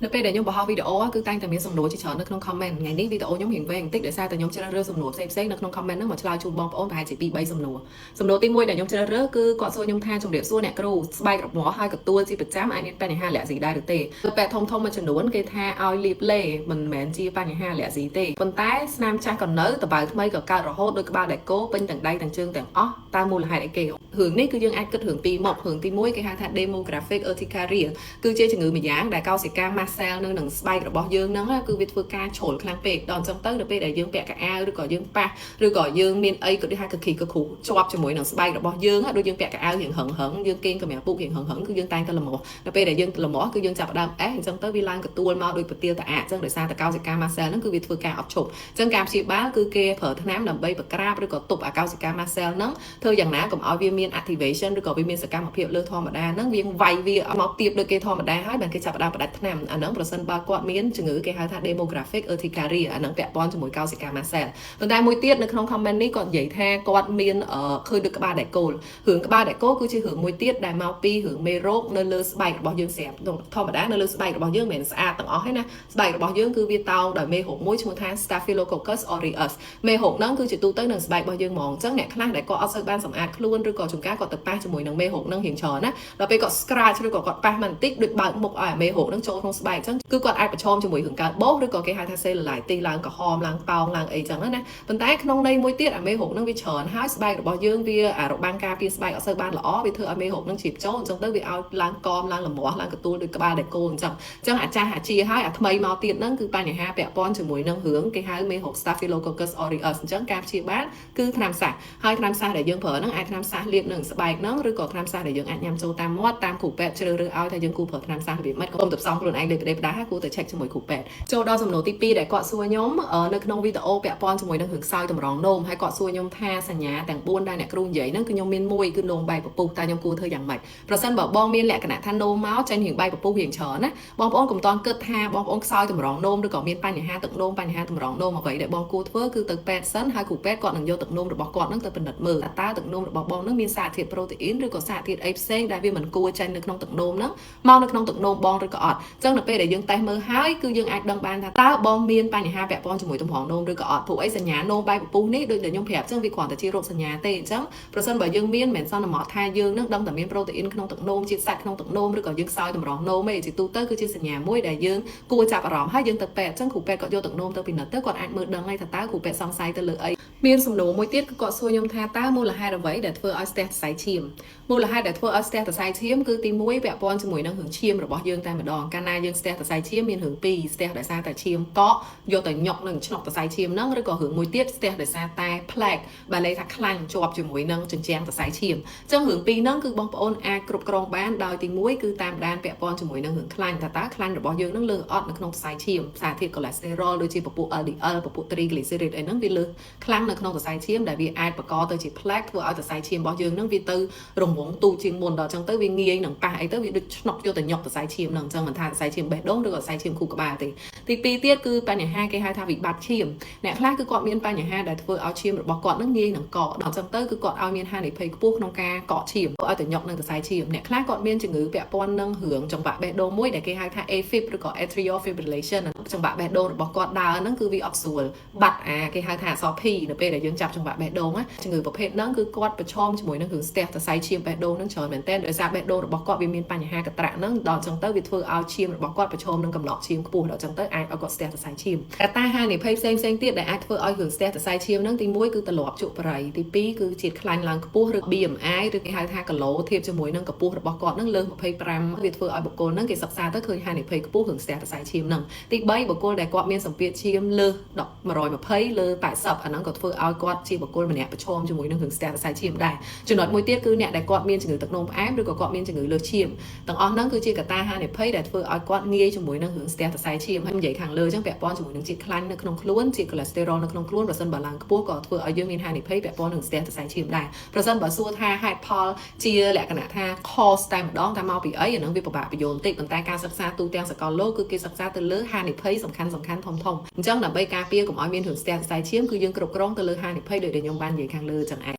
នៅពេលដែលខ្ញុំបង្ហោះវីដេអូគឺតែងតែមានសំណួរជាច្រើននៅក្នុង comment ថ្ងៃនេះវីដេអូខ្ញុំរៀងវែងបន្តិចដោយសារតែខ្ញុំជ្រើសរើសសំណួរផ្សេងៗនៅក្នុង comment ហ្នឹងមកឆ្លើយជូនបងប្អូនប្រហែលជា2 3សំណួរសំណួរទី1ដែលខ្ញុំជ្រើសរើសគឺគាត់សួរខ្ញុំថាជំរាបសួរអ្នកគ្រូស្បែករមាស់ហើយកទួលជាប្រចាំអាចមានបញ្ហាលាក់ស៊ីដែរឬទេពេទ្យធំធំមួយចំនួនគេថាឲ្យលាបឡេមិនមែនជាបញ្ហាលាក់ស៊ីទេប៉ុន្តែស្នាមចាស់ក៏នៅតបៅថ្មីក៏កើតរហូតដោយក្បាលដែកគោពេញទាំងដៃទាំងជើងទាំងអស់តើមូលហេតុអីគេរឿងនេះគឺយើងអាចគិតរឿងពីរមករឿងទី1គេហៅថា demographic urticaria គឺជាជំងឺម្យ៉ាងដែលកោសិកា mast cell នៅនឹងស្បែករបស់យើងហ្នឹងគឺវាធ្វើការជ្រុលខ្លាំងពេកដល់អញ្ចឹងទៅនៅពេលដែលយើងពាក់កៅអៅឬក៏យើងប៉ះឬក៏យើងមានអីក៏ដូចថាកគីកគ្រូជាប់ជាមួយនឹងស្បែករបស់យើងដូចយើងពាក់កៅអៅរៀងរឹងរឹងយើងគេងកម្រាលពូករៀងរឹងរឹងគឺយើងតែងតែលមាស់ដល់ពេលដែលយើងលមាស់គឺយើងចាប់ផ្ដើមអេះអញ្ចឹងទៅវាឡើងកទួលមកដូចពទាលតាអាកអញ្ចឹងដោយសារតែកោសិកា mast cell ហ្នឹងគឺវាធ្វើការអត់ឈប់អញ្ចឹងការព្យាបាលគឺគេប្រើថ្នាំដើម្បីបង្ក្រាបឬក៏ទប់អាកោសិកា mast cell ហ្នឹងធ្វើយ៉ាងណាកុំឲ្យវាមាន activation ឬក៏វាមានសកម្មភាពលើធម្មតាហ្នឹងវាវាយវាមកទៀបដូចគេធម្មតាហើយបានគេចាប់ផ្ដើមផ្ដាច់ថ្នាំអាហ្នឹងប្រសិនបើគាត់មានជំងឺគេហៅថា demographic urticaria អាហ្នឹងពាក់ព័ន្ធជាមួយកោសិកា mast cell ប៉ុន្តែមួយទៀតនៅក្នុង comment នេះគាត់និយាយថាគាត់មានឃើញដូចក្បាលដែកគោលរឿងក្បាលដែកគោលគឺជារឿងមួយទៀតដែលមកពីរឿងមេរោគនៅលើស្បែករបស់យើងស្រាប់ធម្មតានៅលើស្បែករបស់យើងមិនមែនស្អាតទាំងអស់ទេណាស្បែករបស់យើងគឺវាតោងដោយមេរោគមួយឈ្មោះថា Staphylococcus aureus មេរោគហ្នឹងគឺជាទូទៅនឹងស្បែករបស់យើងហ្មងអញ្ចឹងអ្នកខ្លះដែលគាត់អត់សូវបានសម្អាតខ្លួនឬក៏ជួនកាលគាត់ទៅប៉ះជាមួយនឹងមេរោគហ្នឹងរៀងច្រើនណាដល់ពេលគាត់ scratch ឬក៏គាត់ប៉ះមកបន្តិចដូចបើកមុខឲ្យអាមេរោគហ្នឹងចូលក្នុងស្បែកអញ្ចឹងគឺគាត់អាចប្រឈមជាមួយរឿងកើតបោសឬក៏គេហៅថា cellulitis ឡើងក្រហមឡើងប៉ោងឡើងអីចឹងណាប៉ុន្តែក្នុងន័យមួយទៀតអាមេរោគហ្នឹងវាច្រើនហើយស្បែករបស់យើងវាអារបាំងការពារស្បែកអត់សូវបានល្អវាធ្វើឲ្យមេរោគហ្នឹងជ្រាបចូលអញ្ចឹងទៅវាឲ្យឡើងកមឡើងលមាស់ឡើងកទួលដូចក្បាលដែកគោអញ្ចឹងអញ្ចឹងអាចាស់អាជាហើយអាថ្មីមកទៀតហ្នឹងគឺបញ្ហាពាក់ព័ន្ធជាមួយនឹងរឿងគេហៅមេរោគ Staphylococcus aureus អញ្ចឹងការព្យាបាលគឺថ្នាំសាសហើយថ្នាំសាសដែលយើងប្រើហ្នឹងអាចថ្នាំសាសលាបនឹងស្បែកហ្នឹងឬក៏ថ្នាំសាសដែលយើងអាចញ៉ាំចូលតាមមាត់តាមគ្រូពេទ្យជ្រើសរើសឲ្យថាយើងគួរប្រើថ្នាំសាសរបៀបម៉េចកុំទៅផ្សំខ្លួនឯងលើប្រេផ្ដាស់គួរតែ check ជាមួយគ្រូពេទ្យចូលដល់សំណួរទី2ដែលគាត់សួរខ្ញុំនៅក្នុងវីដេអូពាក់ព័ន្ធជាមួយនឹងរឿងខ្សោយតម្រងនោមហើយគាត់សួរខ្ញុំថាសញ្ញាទាំង4ដែលអ្នកគ្រូនិយាយហ្នឹងគឺខ្ញុំមានមួយគឺនោមបែកពពុះតើខ្ញុំគួរធ្វើយ៉ាងម៉េចប្រសិនបើបងមានលក្ខណៈថានោមមកចេញរៀងបែកពពុះរៀងច្រើនណាបងប្អូនកុំតន់គិតថាបងប្អូនខ្សោយតម្រងនោមឬក៏មានបញ្ហាទឹកនោមបញ្ហាតម្រងនោមអ្វីដែលបងគួរធ្វើគឺទៅពេទ្យសិនហើយគ្រូពេទ្យគាត់នឹងយកទឹកនោមរបស់គាត់នឹងទៅពិនិត្យមើលតើទឹកនោមរបស់បងនឹងមានសារធាតុប្រូតេអ៊ីនឬក៏សារធាតុអីផ្សេងដែលវាមិនគួរចេញនៅក្នុងទឹកនោមហ្នឹងមកនៅក្នុងទឹកនោមបងឬក៏អត់អញ្ចឹងនៅពេលដែលយើងតេស្តមើលហើយគឺយើងអាចដឹងបានថាតើបងមានបញ្ហាពាក់ព័ន្ធជាមួយតម្រងនោមឬក៏អត់ព្រោះអីសញ្ញានោមបែកពពុះនេះដូចដែលខ្ញុំប្រាប់អញ្ចឹងវាគ្រាន់តែជារោគសញ្ញាទេអញ្ចឹងប្រសិនបើយើងមានមិនមែនសន្មតថាយើងនឹងដឹងតែមានប្រូតេអ៊ីនក្នុងទឹកនោមជាតិសាច់ក្នុងទឹកនោមឬក៏យើងខ្សោយតម្រងនោមទេជាទូទៅគឺជាសញ្ញាមួយដែលយើងគួរចាប់អារម្មណ៍ហើយយើងទៅពេទ្យអញ្ចឹងគ្រូពេទ្យគាត់យកទឹកនោមទៅពិនិត្យទៅគាត់អាចមើលដឹងហើយថាតើគ្រូពេទ្យសង្ស័យទៅលើអីមានសំណួរមួយទៀតគឺគាត់សួរខ្ញុំថាតើមូលហេតុអ្វីដែលធ្វើឲ្យស្ទះសរសៃឈាមមូលហេតុដែលធ្វើឲ្យស្ទះសរសៃឈាមគឺទី1ពាក់ព័ន្ធជាមួយនឹងរឿងឈាមរបស់យើងតែម្ដងកាលណាយើងស្ទះសរសៃឈាមមានរឿងពីរស្ទះដោយសារតែឈាមកកយកទៅញុកនឹងឆ្នុកសរសៃឈាមហ្នឹងឬក៏រឿងមួយទៀតស្ទះដោយសារតែ plaque បើលេថាខ្លាញ់ជាប់ជាមួយនឹងជញ្ជាំងសរសៃឈាមអញ្ចឹងរឿងពីរហ្នឹងគឺបងប្អូនអាចគ្រប់គ្រងបានដោយទី1គឺតាមដានពាក់ព័ន្ធជាមួយនឹងរឿងខ្លាញ់ថាតើខ្លាញ់របស់យើងហ្នឹងលើសអត់នៅក្នុងសរសៃឈាមសារធាតុកូលេស្តេរ៉ុលដូចជាពពួក LDL ពពួក triglyceride អីហ្នឹងវាលើសខ្លាំងនៅក្នុងសរសៃឈាមដែលវាអាចបង្កទៅជា plaque ធ្វើឲ្យសរសៃឈាមរបស់យើងហ្នឹងវាទៅរង្វង់ទូចជាងមុនដល់អញ្ចឹងទៅវាងាយនឹងប៉ះអីទៅវាដូចឆ្នុកយកទៅញុកសរសៃឈាមហ្នឹងអញ្ចឹងមិនថាសរសៃឈាមបេះដូងឬក៏សរសៃឈាមខួរក្បាលទេទី2ទៀតគឺបញ្ហាគេហៅថាវិបត្តិឈាមអ្នកខ្លះគឺគាត់មានបញ្ហាដែលធ្វើឲ្យឈាមរបស់គាត់នឹងងាយនឹងកកដល់អញ្ចឹងទៅគឺគាត់ឲ្យមានហានិភ័យខ្ពស់ក្នុងការកកឈាមឲ្យទៅញុកនឹងសរសៃឈាមអ្នកខ្លះគាត់មានជំងឺពាក់ព័ន្ធនឹងរឿងចង្វាក់បេះដូងមួយដែលគេហៅថា AFib ឬក៏ atrial fibrillation ចង្វាក់បេះដូងរបស់គាត់ដើរហ្នឹងគឺវាអត់ស្រួលបាត់អាគេហៅថាអក្សរ P នៅពេលដែលយើងចាប់ចង្វាក់បេះដូងណាជំងឺប្រភេទហ្នឹងគឺគាត់ប្រឈមជាមួយនឹងរឿងស្ទះសរសៃឈាមបេះដូងហ្នឹងច្រើនមែនទែនដោយសារបេះដូងរបស់គាត់វាមានបញ្ហាកត្រាក់ហ្នឹងដល់អញ្ចឹងទៅវាធ្វើឲ្យឈាមរបស់គាត់ប្រឈមនឹងកំណកឈាមខ្ពស់ដល់អញ្ចឹងទៅអាចឲ្យគាត់ស្ទះសរសៃឈាមកត្តាហានិភ័យផ្សេងផ្សេងទៀតដែលអាចធ្វើឲ្យរឿងស្ទះសរសៃឈាមហ្នឹងទី1គឺទម្លាប់ជក់បារីទី2គឺជាតិខ្លាញ់ឡើងខ្ពស់ឬ BMI ឬគេហៅថាគីឡូធៀបជាមួយនឹងកម្ពស់របស់គាត់ហ្នឹងលើស25វាធ្វើឲ្យបុគ្គលហ្នឹងគេសិក្សាទៅឃើញហានិភ័យខ្ពស់រឿងស្ទះសរសៃឈាមហ្នឹងទី3បុគ្គលដែលគាត់មានសម្ពាធឈាមលើស120លើ80អាហ្នឹងក៏ធ្វើឲ្យគាត់ជាបុគ្គលម្នាក់ប្រឈមជាមួយនឹងរឿងស្ទះសរសៃឈាមដែរចំណុចមួយទៀតគឺអ្នកដែលគាត់មានជំងឺទឹកនោមផ្អែមឬក៏គាត់មានជំងឺលើសឈាមទាំងអស់ហ្នឹងគឺជាកត្តាហានិភ័យដែលធ្វើឲ្យគាត់ងាយជាមួយនឹងរឿងស្ទះសរសៃឈាមហើយនិយាយខាងលើអញ្ចឹងពាក់ព័ន្ធជាមួយនឹងជាតិខ្លាញ់នៅក្នុងខ្លួនជាតិកូលេស្តេរ៉ុលនៅក្នុងខ្លួនប្រសិនបើឡើងខ្ពស់ក៏ធ្វើឲ្យយើងមានហានិភ័យពាក់ព័ន្ធនឹងស្ទះសរសៃឈាមដែរប្រសិនបើសួរថាហេតុផលជាលក្ខណៈថា cause តែម្ដងថាមកពីអីអាហ្នឹងវាពិបាកពន្យល់បន្តិចប៉ុន្តែការសិក្សាទូទាំងសកលលោកគឺគេសិក្សាទៅលើហានិភ័យសំខាន់សំខាន់ធំធំអញ្ចឹងដើម្បីការពារកុំឲ្យមានរឿងស្ទះសរសៃឈាមគឺយើងគ្រប់គ្រងទៅលើហានិភ័យដូចដែលខ្ញុំបាននិយាយខាងលើចឹងឯង។